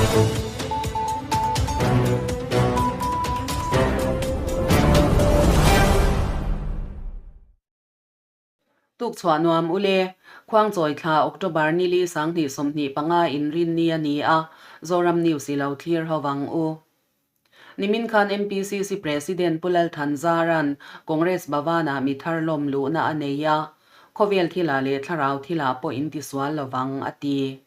Tukchhuah nuam u le. Khuangchawi thla October nili 2025 inrinni a ni a, Zoram News i lo thlir ho vang u. Nimin khan MPCC President Pu Lal Thanzara'n Congress Bhavan-ah mi thar lawm luhna a nei a, khawvel thilah leh thlarau thilah pawh intisual lovang a ti.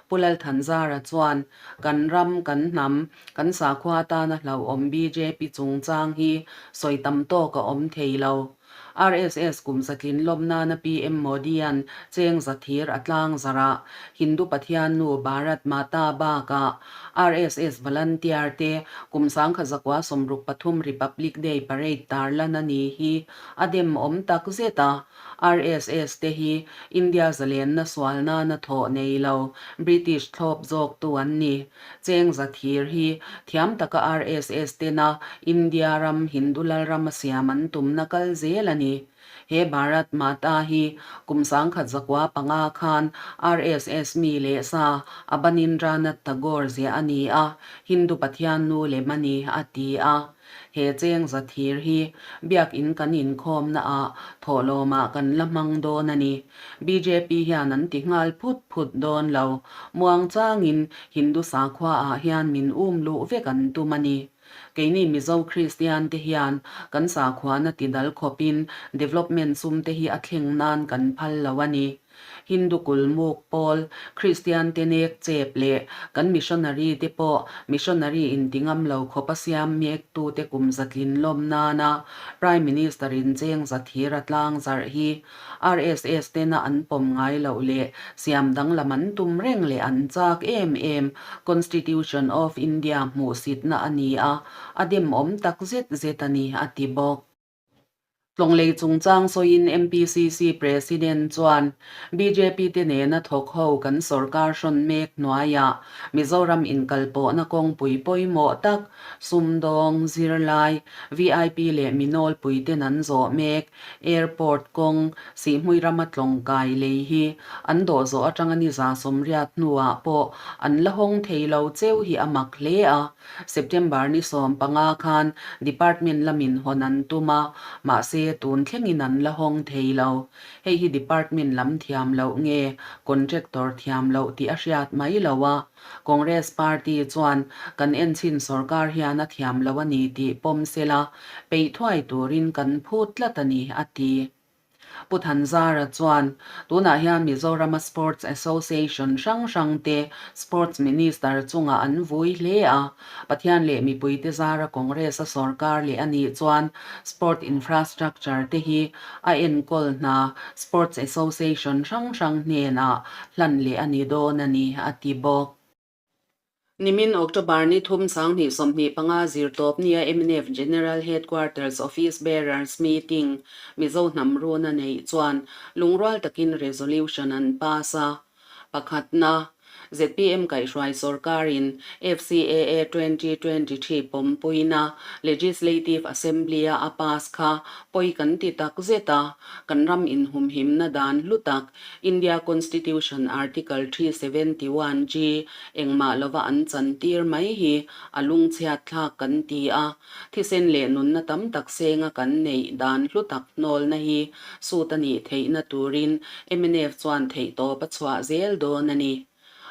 Pu Lal Thanzara chuan, Kan ram, kan hnam, kan sakhua atana hlauhawm bjp chungchang hi sawi tam tawk a awm thei lo. RSS kum zatlin lawm nana PM Modi-a'n cheng za thir a tlang zarh a, Hindu Pathian nu Bharat Mata bakah RSS volunteer te kum 1963 Republic Day parade tarlan a ni hi a dem awm tak zet a. RSS te hi India zalenna sual nana thawh nei lo British thlawp zawktu an ni. Cheng za thir hi thiam taka RSS tena India ram Hindu lalram a siam an tumna kal zel a ni. He Bharat Mata hi kum 1905 khan RSS mi leh sa Abanindranath Tagore ziah a ni a, Hindu Pathian nu lem a ni, a ti a. He cheng za thir hi biakin kan inkhawmna ah thawhlawmah kan la hmang dawn a ni. Bjp hian an ti nghal phut phut dawn lo. Muang changin Hindu sakhua ah hian min um luh vek an tum a ni. Keini Mizo Kristian te hian kan sakhuana ti dal khawpin development sum te hi a thleng nan kan phal lo a ni. Hindu kulmuk pawl, Kristian te nek chep leh kan missionary te pawh missionary inti ngam lo khawp a siam mek tute kum zatlin lawm nana Prime Minister in cheng za thir a tlang zarh hi RSS tena an pawm ngai loh leh siam danglam an tum reng leh an chak em em Constitution of India hmuhsitna a ni a, a demawm tak zet zet a ni, a ti bawk. Tlawnglei chungchang sawiin MPCC President chuan bjp te nena thawk ho kan sorkar hrawn mek hnuaiah Mizoram inkalpawhna kawngpui pawimawh tak, sumdawng, zirlai, vip leh mi nawlpui ten an zawh mek, airport kawng, Sihhmui rama tlawngkai lei hi an dawh zawh atanga ni 180 hnuah pawh an la hawng thei lo cheu hi a mak hle a. September ni 15 khan Department lamin hawn an tum a, mahse tun thlengin an la hawng thei lo. Hei hi Department lam thiam loh nge Contractor thiam loh tih a hriat mai lo a, Congress Party chuan kan enchhin sorkar hian a thiam lo a ni tih pawm sela, peih thuai turin kan phut tlat a ni, a ti. Pu Thanzara chuan, Tunah hian Mizorama Sports Association hrang hrang te Sports Minister chungah an vui hle a, Pathian leh mipuite zara Congress a sorkar leh a nih chuan Sport Infrastructure te hi a enkawl hna Sports Association hrang hrang hnenah hlan leh a ni dawn a ni, a ti bawk. Nimin October ni thum 2025 zirtawp nia mnf General Headquarters Office Bearers Meeting Mizo hnam runa neih chuan lungrual takin resolution an pass a. Pakhatna, zpm kaihhruai sorkarin FCAA 2023 pawmpuina Legislative Assembly-a a pass kha pawi kan ti tak zet a, kan ram inhumhimna dan hlu tak India Constitution Article 371 G engmah lova an chantir mai hi a lungchhiat thlak kan ti a, thisen leh nunna tam tak senga kan neih dan hlu tak hnawlna hi sut a nih theihna turin mnf chuan theihtawp a chhuah zel dawn a ni.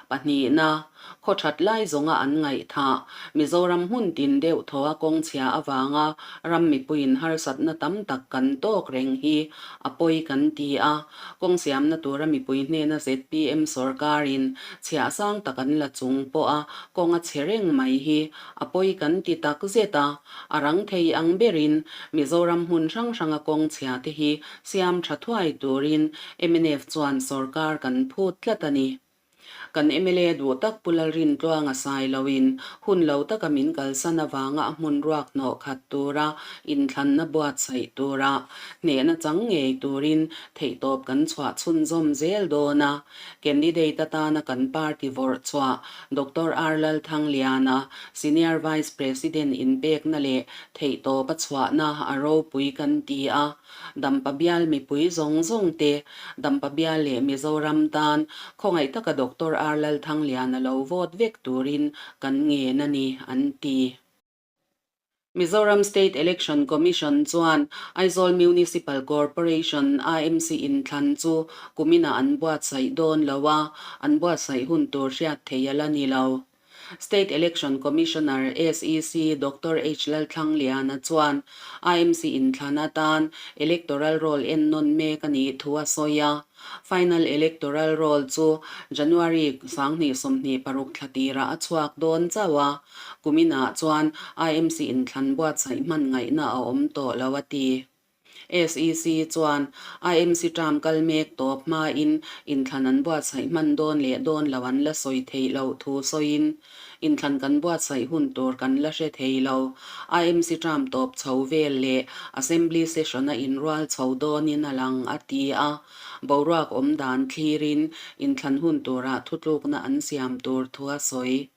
Pahnihna, khaw that lai zawnga an ngaihthah, Mizoram hmun tin deuh thaw a kawng chhia avanga ram mipuiin harsatna tam tak kan tawk reng hi a pawi kan ti a, kawng siamna tura mipui hnena zpm sorkarin chhiah sang tak an la chung pawha kawng a chhe reng mai hi a pawi kan ti tak zet a, a rang thei ang berin Mizoram hmun hrang hranga kawng chhia te hi siam tha thuai turin mnf chuan sorkar kan phut tlat a ni. Kan mla duh tak Pu Lalrintluanga sai loin hun lo taka min kalsan avanga a hmun ruak hnawh khat tura inthlanna buatsaih tura hnehna chang ngei turin theihtawp kan chhuah chhunzawm zel dawn a. Candidate atana kan party vawrh chhuah Doctor R Lalthangliana, Senior Vice President inpekna leh theihtawp a chhuahna a ropui kan ti a. Dampa bial mipui zawng zawng te, Dampa bial leh Mizoram tan khawngaih taka Doctor. Doctor R Lalthangliana lo vote vek turin kan ngen a ni, an ti. Mizoram State Election Commission chuan Aizawl Municipal Corporation, AMC, inthlan chu kuminah an buatsaih dawn lo a, an buatsaih hun tur hriat thei a la ni lo. State Election Commissioner, SEC, Doctor H Lalthlangliana chuan AMC inthlan atan Electoral Roll ennawn mek a nih thu a sawi a. Final Electoral Roll chu January 2026 thla tirah a chhuak dawn chauh a, kuminah chuan IMC inthlan buatsaih hman ngaihna a awm tawh lo a ti. SEC chuan IMC term kal mek tawp hmain inthlan an buatsaih hman dawn leh dawn lo an la sawi theih loh thu sawiin, Inthlan kan buatsaih hun tur kan la hre thei lo. IMC term tawp chho vel leh Assembly session a inrual chho dawnin a lang, a ti a. Boruak awm dan thlirin inthlan hun turah thutlukna an siam tur thu a sawi.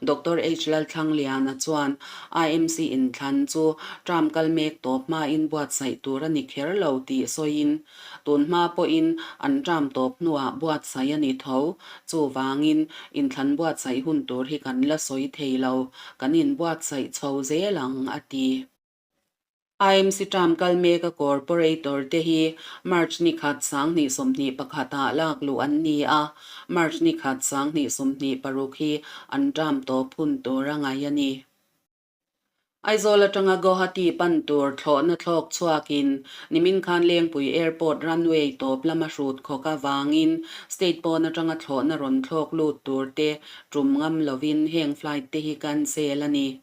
Doctor H. Lalthlangliana chuan IMC inthlan chu term kal mek tawp hmain buatsaih tur a ni kher lo tih sawiin, Tun hma pawhin an term tawp hnuah buatsaih a ni tho. Chuvangin inthlan buatsaih hun tur hi kan la sawi thei lo, kan inbuatsaih chho zel ang, a ti. IMC term kal meka corporator te hi March ni khat 2021 ah lak luh an ni a, March ni khat 2026 hi an term tawp hun tur a ngaih a ni. Aizawl atanga Guwahati pan tur thlawhna thlawk chhuakin nimin khan Lengpui Airport runway tawp lama hrut khawk avangin state pawn atanga thlawhna rawn thlawk lut tur te tum ngam lovin heng flight te hi cancel a ni.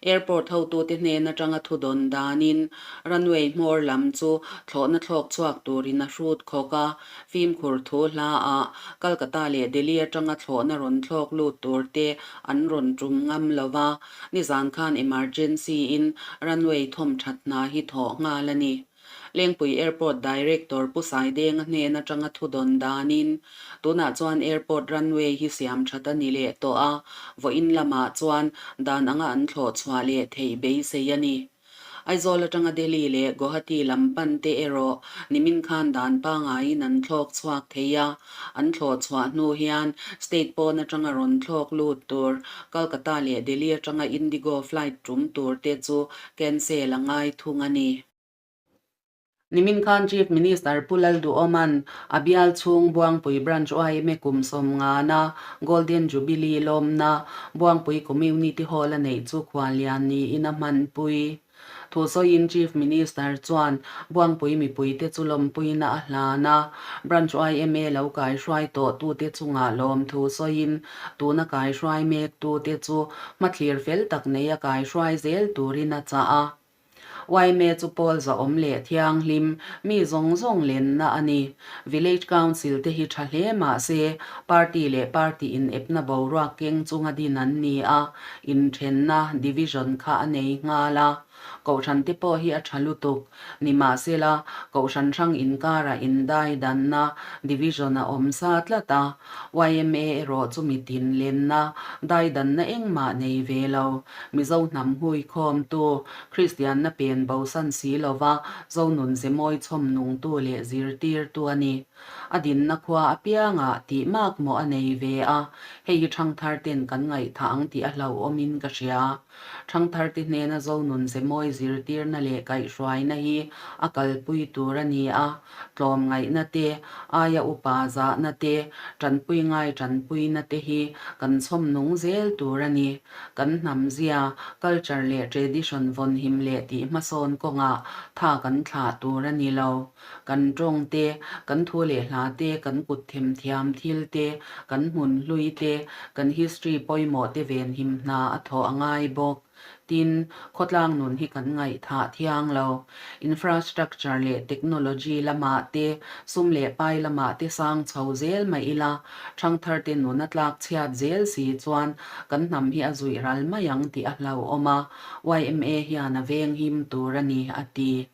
Airport hotute hnen atanga thudawn danin runway hmawr lam chu thlawhna thlawk chhuak turin a hrut khawk a, fimkhur thu hla ah Kolkata leh Delhi atanga thlawhna rawn thlawk lut tur te an rawn tum ngam lo va, nizan khan emergency in runway thawm that hna hi thawh nghal a ni. Lengpui Airport Director Pu Saidenga hnen atanga thudawn danin tunah chuan airport runway hi siam that a ni leh tawh a, vawiin lamah chuan dan anga an thlawh chhuah leh theih beisei a ni. Aizawl atanga Delhi leh Guwahati lam pan te erawh nimin khan dan pangaiin an thlawk chhuak thei a, an thlawh chhuah hnu hian state pawn atanga rawn thlawk lut tur Kolkata leh Delhi atanga Indigo flight tum tur te chu cancel a ngai thung a ni. Nimin khan Chief Minister Pu Lalduhawma'n a bial chhung Buangpui Branch yma kum sawmngana Golden Jubilee lawmna Buangpui Community Hall a neih chu khuallian niin a hmanpui. Thusawiin Chief Minister chuan Buangpui mipuite chu lawmpuina a hlan a, Branch yma lo kaihruai tawhtute chungah lawmthu sawiin tuna kaihruai mektute chu hmathlir fel tak neia kaihruai zel turin a chah a. Yma chu pawl zahawm leh thianghlim, mi zawng zawng lenna a ni. Village Council te hi tha hle mah se, party leh party inepna boruak keng chunga din an ni a, inthenna, division, kha a nei nghal a. Kohhran te pawh hi a tha lutuk. Nimahsela, kohhran hrang inkarah indai danna, division, a awm sa tlat a. Yma erawh chu mitin lenna, daidanna engmah nei ve lo. Mizo hnam huikhawmtu, Kristianna pen bosan si lova Zonun zemawi chhawm nungtu leh zirtirtu a ni. A dinna khua apiangah tih mak maw a nei ve a, hei hi ṭhangthar ten kan ngaihthah ang tih a hlauhawmin ka hria. Ṭhangtharte hnena Zonun zemawi zirtirna leh kaihhruaina hi a kalpui tur a ni a, tlawmngaihna te, aia upa zahna te, ṭanpui ngai ṭanpuina te hi kan chhawm nung zel tur a ni. Kan hnam zia, culture leh tradition vawnhim leh tih hmasawn kawngah tha kan thlah tur a ni lo. Kan tawng te, kan thu leh hla te, kan kut themthiam thil te, kan hmun hlui te, kan history pawimawh te venhim hna a thawh a ngai bawk. Tin, khawtlang nun hi kan ngaihthah thiang lo. Infrastructure leh technology lamah te, sum leh pai lamah te sang chho zel mah ila, ṭhangtharte nun a tlak chhiat zel si chuan kan hnam hi a zuih ral mai ang tih a hlauhawm a, yma hian a venghim tur a ni, a ti.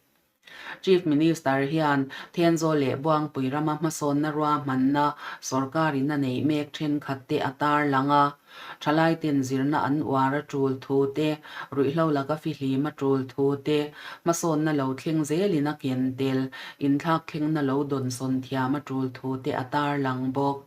Chief Minister hian Thenzawl leh Buangpui rama hmasawnna ruahmanna sorkarin a neih mek thenkhat te a tarlang a. Thalaiten zirna an uar a tul thu te, ruihhlo laka fihlim a tul thu te, hmasawnna lo thleng zelin a ken tel, inthlakthlengna lo dawnsawn thiam a tul thu te a tarlang bawk.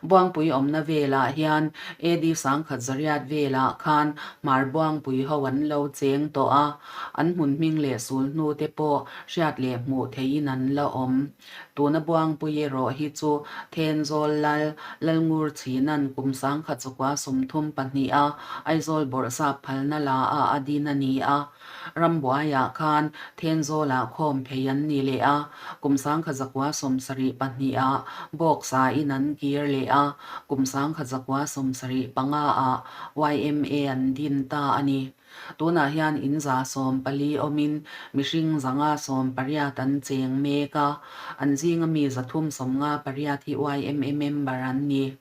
Buangpui awmna velah hian AD 1000 velah khan Hmar Buangpui ho an lo cheng tawh a, an hmun hming leh sul hnu te pawh hriat leh hmuh theihin an la awm. Tuna Buangpui erawh hi chu Thenzawl Lal, Lalngur Chhinan kum 1932 a Aizawl bawrhsap phalna la a a din a ni a. Rambuaiah khan Thenzawlah khawm phei an ni leh a, kum 1972 ah Bawksa in an kir leh a, kum 1975 ah yma an din ta a ni. Tunah hian in 114 awmin mihring 518 an cheng mek a, an zinga mi 358 hi yma member an ni.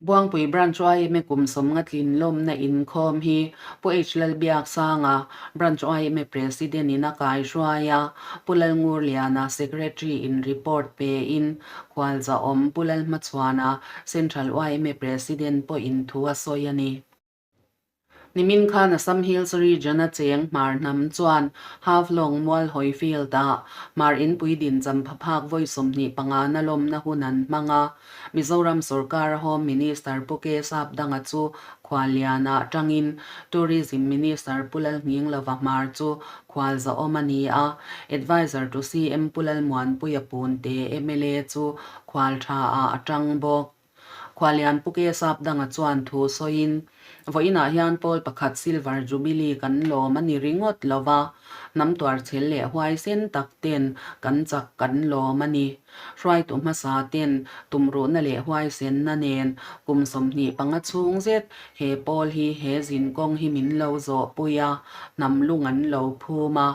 Buangpui Branch yma kum 50 tlin lawmna inkhawm hi Pu H Lalbiaksanga, Branch yma President in a kaihruai a, Pu Lalngurliana, Secretary in report pein khualzahawm Pu Lalhmachhuana, Central yma President pawhin thu a sawi a ni. Nimin khan Assam Hills Region-a cheng Hmar hnam chuan Haflong Mualhawi Field-ah Hmar Inpui din champha phak vawi 25 na lawmna hun an hmang a. Mizoram sorkara Home Minister Pu K Sapdanga chu khuallianah tangin Tourism Minister Pu Lalnghinglova Hmar chu khualzahawm a ni a. Adviser to CM Pu Lalmuanpuia Punte mla chu khualthaah a tang bawk. Khualian Pu Ke Sapdanga chuan thu sawiin, Vawiinah hian pawl pakhat Silver Jubilee kan lawm a ni ringawt lo va, hnam tuarchhel leh huaisen tak ten kan chak kan lawm a ni. Hruaitu hmasa ten tumruhna leh huaisenna nen kum 25 chhung zet he pawl hi he zinkawng hi min lo zawhpui a, hnam lung an lo phum a,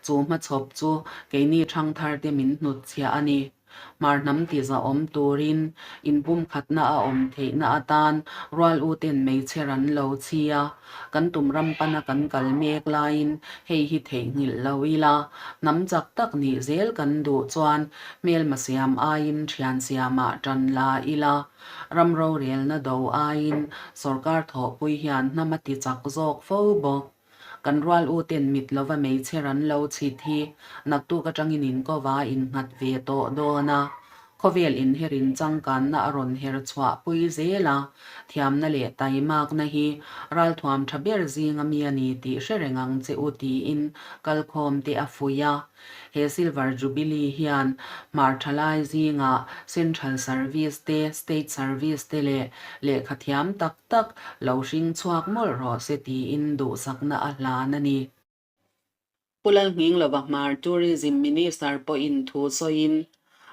chu hmachhawp chu keini ṭhangtharte min hnutchhiah a ni. Hmar hnam tiza awm turin inpumkhatna a awm theihna atan rual u ten meichher an lo chhi a, kan tum ram pana kan kal mek laiin hei hi theihnghilh lo ila, hnam chak tak nih zel kan duh chuan hmelma siam aiin thian siamah tan la ila, ram rorelna do aiin sorkar thawhpui hian hnam a ti chak zawk fo bawk. Kan rual u ten mit lova meichher an lo chhit hi naktuk atangin inkova innghat ve tawh dawn a. Khawvel inherin changkanna a rawn her chhuah pui zel a, thiamna leh taimakna hi ralthuam tha ber zinga mi a ni tih hre reng ang che u tiin kalkhawm te a fuih a. He Silver Jubilee hian Hmar thalai zingah Central Service te, State Service te leh lehkha thiam tak tak lo hring chhuak mawlh rawh se tiin duhsakna a hlan a ni. Pu Lalnghinglova Hmar Tourism Minister pawhin thu sawiin,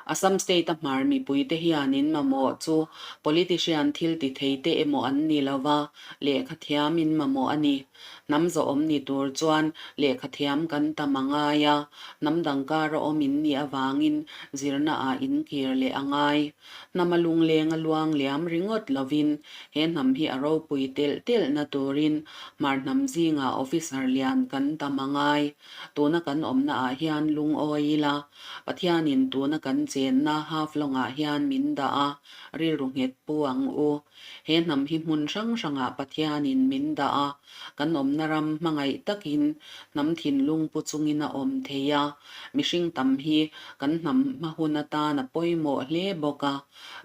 Assam State-a Hmar mipuite hian in mamawh chu politician thil ti thei te emaw an ni lo va, lehkha thiam in mamawh a ni. Hnam zawhawm ni tur chuan lehkha thiam kan tam a ngai a, hnam dang kara awm in nih avangin zirna ah in kir leh a ngai. Hnama lungleng a luang liam ringawt lovin he hnam hi a ropui telh telhna turin Hmar hnam zingah officer lian kan tam a ngai. Tuna kan awmna ah hian lungawi ila, Pathianin tuna kan chenna Haflong-ah hian min dah a, rilru nghet pu ang u. He hnam hi hmun hrang hrangah Pathianin min dah a, kan awmna ram hmangaih takin hnam thinlung pu chungin a awm thei a. Mihring tam hi kan hnam hma hun atan a pawimawh hle bawk a,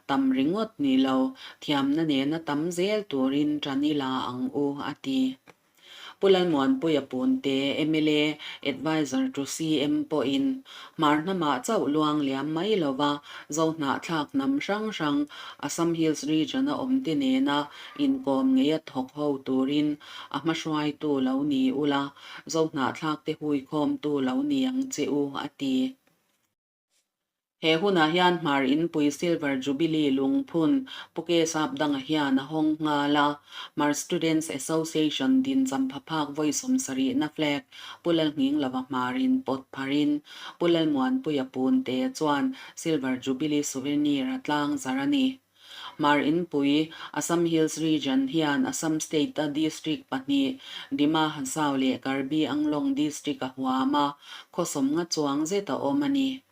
tam ringawt ni lo, thiamna nena tam zel turin ṭan ila ang u, a ti. Pu Lalmuanpuia Punte, mla Adviser to CM pawhin Hmar hnamah chauh luang liam mai lova Zohnahthlak hnam hrang hrang Assam Hills Region-a awmte nena inkawm ngeia thawk ho turin a hmahruaitu lo ni ula, Zohnahthlakte huikhawmtu lo ni ang che u, a ti. He hunah hian Hmar Inpui Silver Jubilee lungphun Pu Ke Sapdanga hian a hawng nghal a, Hmar Students Association din champha phak vawi 70na flag Pu Lalnghinglova Hmarin pawt pharin Pu Lalmuanpuia Punte chuan Silver Jubilee Souvenir a tlangzar a ni. Hmar Inpui, Assam Hills Region hian Assam State-a district pahnih, Dima Hasao leh Karbi Anglong district a huam a, khaw 50 chuang zet a awm a ni.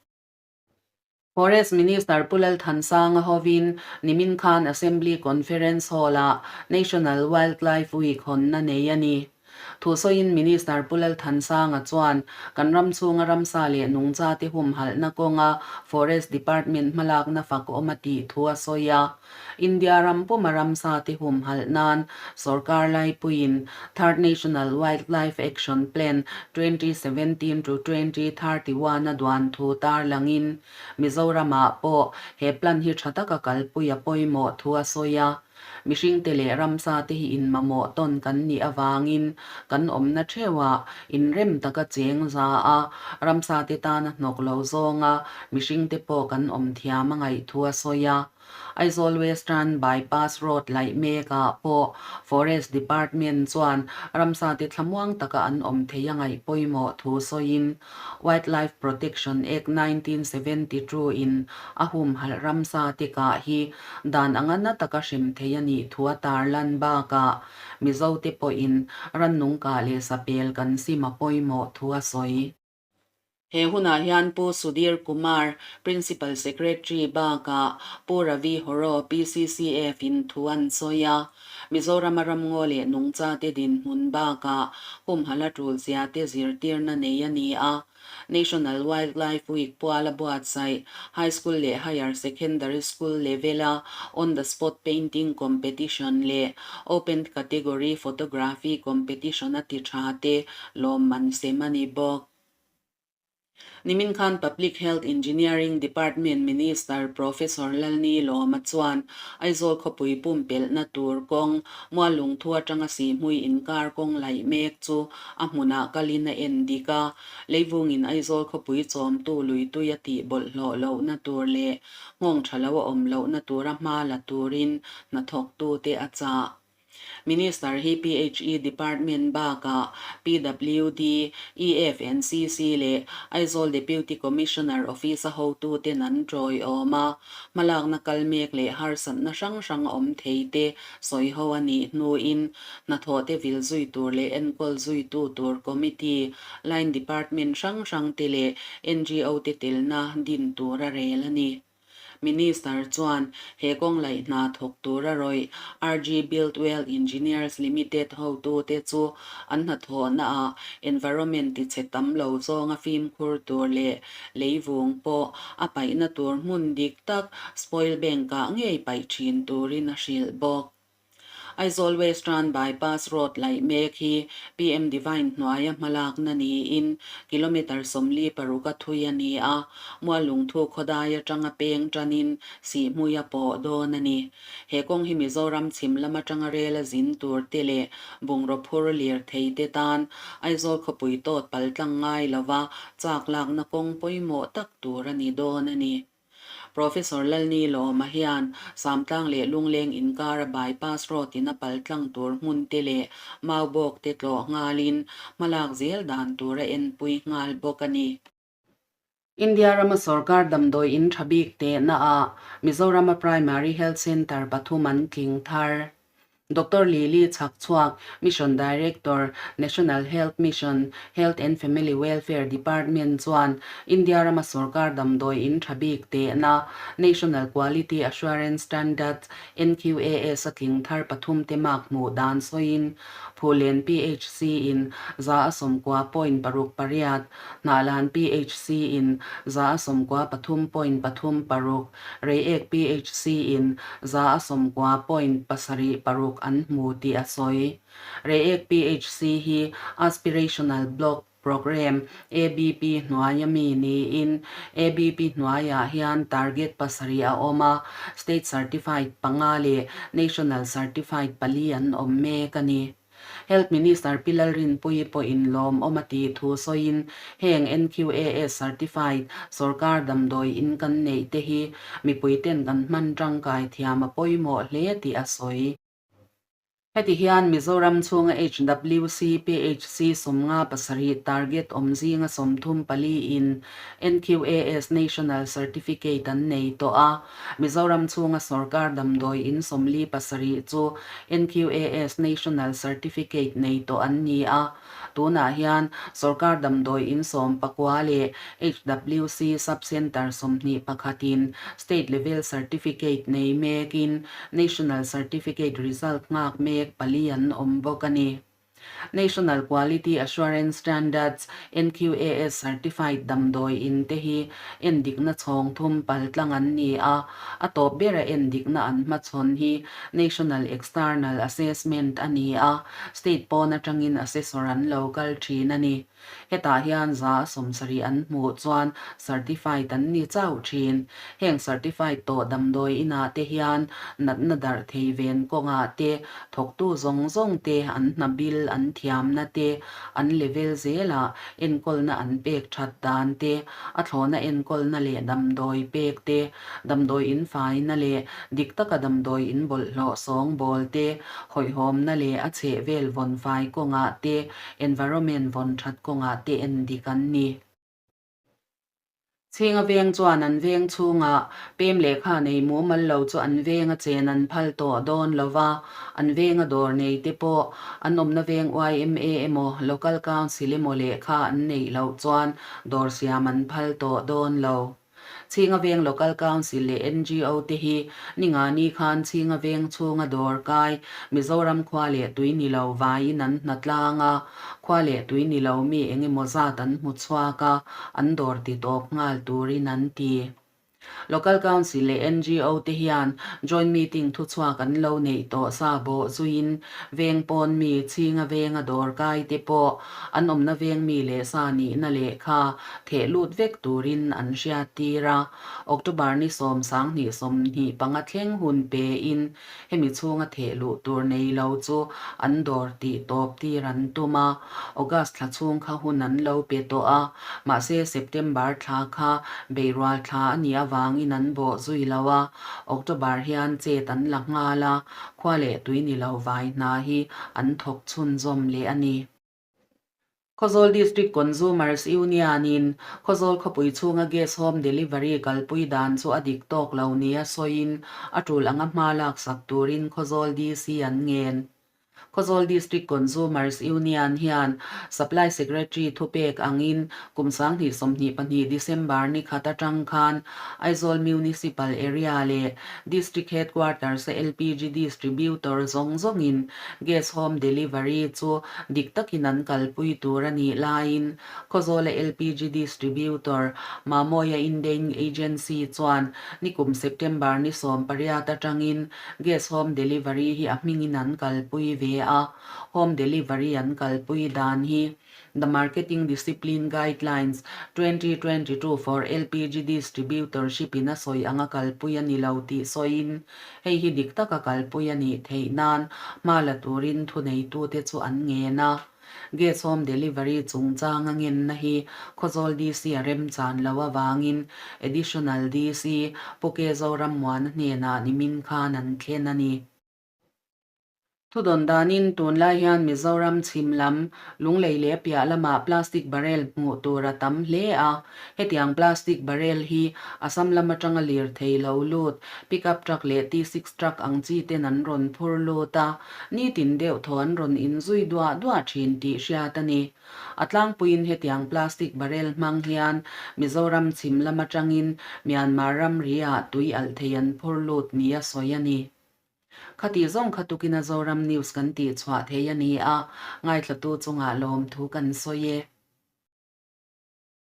Forest Minister Pu Lalthansanga hovin nimin khan Assembly Conference Hall-ah National Wildlife Week hawnna nei a ni. Thusawiin Minister Pu Lalthansanga chuan kan ram chhunga ramsa leh nungchate humhalhna kawnga Forest Department hmalakna fak awm a tih thu a sawi a. India ram puma ramsate humhalh nan sorkar laipuiin Third National Wildlife Action Plan 2017 to 2031 a duan thu tarlangin Mizoramah pawh he plan hi tha taka kalpui a pawimawh thu a sawi a. Mihringte leh ramsate hi inmamawh tawn kan nih avangin kan awmna theuhah inrem taka cheng za a, ramsate tana hnawk lo zawnga mihringte pawh kan awm thiam a ngaih thu a sawi a. Aizawl Western Bypass Road laih mekah pawh Forest Department chuan ramsate thlamuang taka an awm thei a ngaih pawimawh thu sawiin Wildlife Protection Act 1972 in a humhalh ramsa te kah hi dan anga na taka hrem thei a nih thu a tarlan bakah Mizote pawhin rannung kah leh sapel kan sim a pawimawh thu a sawi. He hunah hian Pu Sudhir Kumar, Principal Secretary bakah Pu Ravi Horo, PCCF in thu an sawi a. Mizorama ramngaw leh nungchate dinhmun bakah humhala tulzia te zirtirna nei a ni a. National Wildlife Week puala buatsaih High School leh Higher Secondary School level-a On the Spot Painting Competition leh Open Category Photography Competition a ti tha te lawmman sem a ni bawk. Nimin khan Public Health Engineering Department Minister Professor Lalni Lawma chuan Aizawl khawpui pumpelhna tur kawng Muallungthu atanga Sihhmui inkar kawng laih mek chu a hmunah kalin a en dik a, leivungin Aizawl khawpui chawmtu luitui a tih bawlhhlawh lohna tur leh nghawng tha lo a awm lohna tura hma la turin hnathawktute a chah. Minister hi PHE Department bakah PWD, EFNCC leh Aizawl Deputy Commissioner Office-a hotuten an tawiawm a, hmalakna kal mek leh harsatna hrang hrang awm thei te sawi ho a nih hnuin hnathawhte vil zui tur leh enkawl zuitu tur committee, line department hrang hrang te leh NGO te telna din tur a rel a ni. Minister chuan he kawng laih hna thawk tura rawih RG Buildwell Engineers Limited hotute chu an hnathawhnaah environment tichhe tam lo zawnga fimkhur tur leh leivung pawh a paihna tur hmun dik tak spoil bank-ah ngei paih thin turin a hrilh bawk. Aizawl Western Bypass Road laih mek hi PM Divine hnuaia hmalakna niin kilometre 46 a thui a ni a, Muallungthu khawdai atanga peng tanin Sihhmui a pawh dawn a ni. He kawng hi Mizoram chhim lam atanga rel a zin tur te leh bungraw phur lirthei te tan Aizawl khawpui tawt paltlang ngai lova chak lakna kawng pawimawh tak tur a ni dawn a ni. Professor Lalni Lawma hian Samtlang leh Lungleng inkara bypass road in a paltlang tur hmun te leh Maubawk te tlawh nghalin hmalak zel dan tur a enpui nghal bawk a ni. India rama sorkar damdawi in tha bik tehna ah Mizorama Primary Health Centre pathum an tling thar. Doctor Lily Chhakchhuak, Mission Director, National Health Mission, Health and Family Welfare Department chuan India rama sorkar damdawi in tha bik tehna, National Quality Assurance Standards, NQAS, a tling thar pathum te mark hmuh dan sawiin Phulen PHC in 198.68, Hnahlan PHC in 93.36, Reiek PHC in 90.76 an hmu tih a sawi. Reiek PHC hi Aspirational Block Programme, ABP, hnuaia mi niin ABP hnuaiah hian target pasarih a awm a, State Certified panga leh National Certified pali an awm mek a ni. Health Minister Pi Lalrinpuii pawhin lawmawm a tih thu sawiin heng NQAS certified sorkar damdawi in kan neih te hi mipuiten kan hman tangkai thiam a pawimawh hle tih a sawi. Heti hian Mizoram chhunga HWC PHC 57 target awm zinga 34 in NQAS National Certificate an nei tawh a, Mizoram chhunga sorkar damdawi in 47 chu NQAS National Certificate nei tawh an ni a, tunah hian sorkar damdawi in 19 leh HWC Sub-Centre 21 in State Level Certificate nei mekin National Certificate result nghak mek pali an awm bawk a ni. National Quality Assurance Standards, NQAS, certified damdawi in te hi endikna chhawng thum paltlang an ni a, a tawp bera endikna an hmachhawn hi National External Assessment a ni a, state pawn atangin assessor an lo kal thin a ni. Hetah hian 170 an hmuh chuan certified an ni chauh thin. Heng certified tawh damdawi inah te hian natna darh thei ven kawngah te, thawktu zawng zawng te an hna bil an thiamna te, an level zelah enkawlna an pek that dan te, a thlawhna enkawlna leh damdawi pek te, damdawi in faina leh dik taka damdawi in bawlhhlawh sawngbawl te, hawihhawmna leh a chhehvel vawnfai kawngah te, Environment vawn that kawngah te en dik an ni. Chhinga veng chuan an veng chhungah pem lehkha nei mumal lo chu an venga chen an phal tawh dawn lo va, an venga dawr nei te pawh an awmna veng yma emaw Local Council emaw lehkha an neih loh chuan dawr siam an phal tawh dawn lo. Chhinga Veng Local Council leh NGO te hi ningani khan Chhinga Veng chhunga dawr kai Mizoram khua leh tui ni lo vaiin an hna tlang a, khua leh tui ni lo mi eng emaw zat an hmu chhuak a, an dawr ti tawp nghal turin an ti. Local Council leh NGO te hian Joint Meeting thuchhuak an lo neih tawh sa bawh zuiin veng pawn mi Chhinga Venga dawr kai te pawh an awmna veng mi leh sa nihna lehkha theh lut vek turin an hriattir a, October ni 10, 2025 thleng hun pein hemi chhunga theh luh tur nei lo chu an dawr tih tawp tir an tum a, August thla chhung kha hun an lo pe tawh a, mahse September thla kha beirual thla a nih avangin an bawh zui lo a, October hian chet an la nghal a, khua leh tui ni lo vai hna hi an thawk chhunzawm leh a ni. Khawzawl District Consumers Union-in Khawzawl khawpui chhunga gas home delivery kalpui dan chu a dik tawk lo nia sawiin a tul anga hma laksak turin Khawzawl DC an ngen. Khawzawl District Consumers Union hian Supply Secretary thupek angin kum 2022 December ni khat atang khan Aizawl Municipal Area leh District Headquarters-a LPG distributor zawng zawngin gas home delivery chu dik takin an kalpui tur a nih laiin Khawzawla LPG distributor Mamawia Indeing Agency chuan nikum September ni 18 atangin gas home delivery hi a hmingin an kalpui ve a, home delivery an kalpui dan hi The Marketing Discipline Guidelines, 2022 for LPG Distributorship in a sawi anga kalpui a ni lo tih sawiin, hei hi dik taka kalpui a nih theih nan hma la turin thuneitute chu an ngen a. Gas home delivery chungchanga ngenna hi Khawzawl DC a remchan lo avangin Additional DC Pu Ke Zorammuana hnenah nimin khan an thlen a ni. Thudawn danin tunlai hian Mizoram chhim lam, Lunglei leh piah lamah plastic barrel hmuh tur a tam hle a. Hetiang plastic barrel hi Assam lam atanga lirthei lo lut, pickup truck leh T-six truck ang chi ten an rawn phur lut a, nitin deuh thaw an rawn inzui duah duah thin tih hriat a ni. A tlangpuiin hetiang plastic barrel hmang hian Mizoram chhim lam atangin Myanmar ramri-ah tui alh thei an phur lut nia sawi a ni. Khati zawng kha tukin a Zoram News kan tih chhuah thei a ni a, ngaithlatu chungah lawmthu kan sawi e.